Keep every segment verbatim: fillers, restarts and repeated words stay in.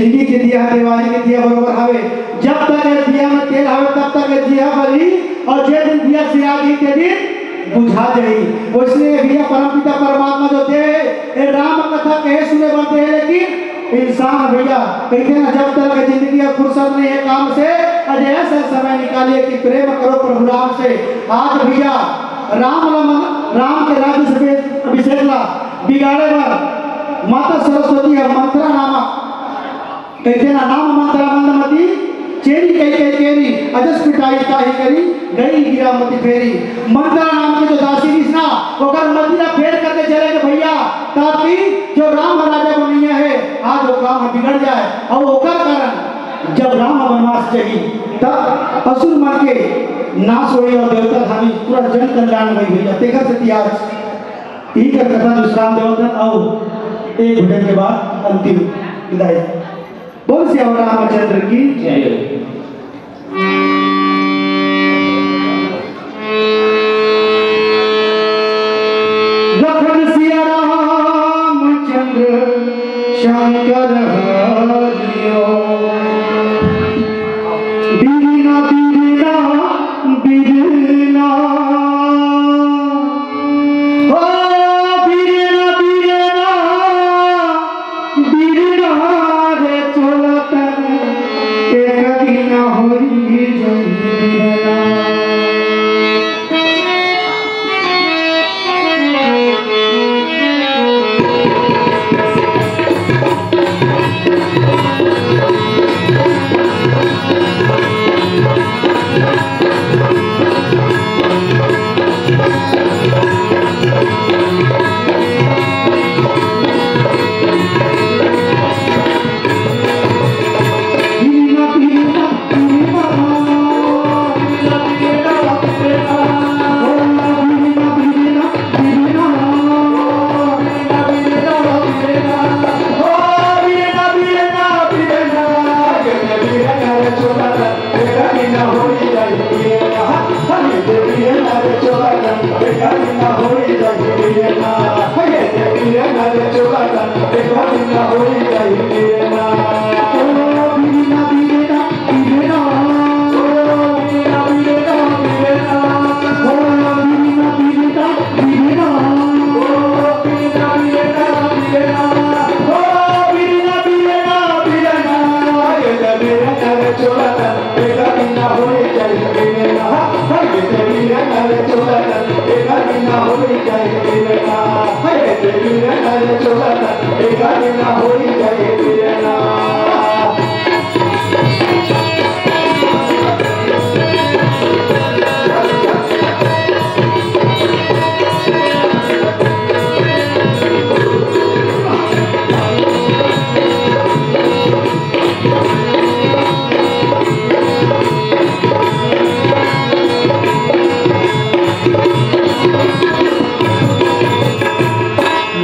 जिंदगी के दिया, देवारी के दिया बरोबर हवे। जब तक ये दिया में तेल हवे, तब तक ये दिया बली, अउ जे दिन दिया सिरा जाही, ते दिन बुझा जाही। वइसने भइया, परमपिता परमात्मा जो दे हे, ये राम कथा कहे सुने बर दे हे, लेकिन इंसान भइया, कहिथे ना, जब तक जिंदगी में फुरसत नहीं हे काम से, अइसे समय निकालिए कि प्रेम करो प्रभु राम से। आज भइया, राम ला मन, राम के राज्य से अभिषेक ला बिगाड़े बर माता सरस्वती ह मंत्रा नामक कहिथे ना, नाम मंत्रा मंदमती, चेरी कहि कहि केरी, अजस पिटाई ताहि करी, गई गिरा मति फेरी। मंत्रा नाम के जो दासी रिहिस ना, ओकर मति ला फेर करके चले गे भइया, ताकि जो राम राजा बनइया हे, आज वो काम बिगड़ जाए। अउ ओकर कारण जब राम बनवास जाही, तब असुर मन के नाश होही अउ देवता धामी पूरा जन कल्याण होही भइया। तेकर सेती आज इही कर कथा विश्राम देवत हन अउ एक भजन के बाद अंतिम विदाई। बोल सियावर रामचंद्र की जय। लखन सिया रामचंद्र शंकर हरिओ। बीरना, बीरना, बीरना। ओ बीरना, बीरना, बीरना रे चोला तन, एक दिन होई जई बीरना।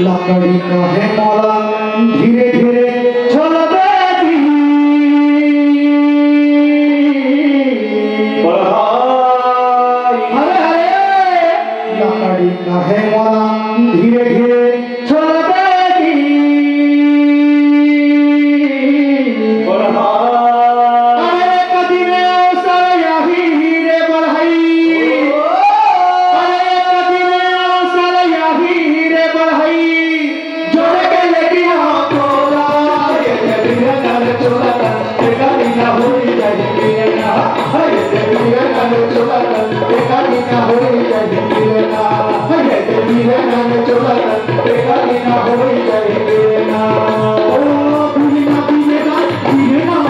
लकड़ी कहे मोला धीरे धीरे छोलबे दी। बढ़ाई। अरे, अरे, लकड़ी कहे मोला धीरे धीरे छोलबे दी। बढ़ाई। अरे, कदी में अवसर आही रे बढ़ई। अरे, कदी में अवसर आही रे बढ़ई। जोड़े के लेके आओ तोला, ये तेरी नजर चोला, ये गाली ना होई जाए तेरे ना। ये तेरी नजर चोला, ये गाली ना होई जाए तेरे ना। ये तेरी नजर चोला, ये गाली ना होई जाए तेरे ना। ओ, भूली ना, भूली ना, भूली ना।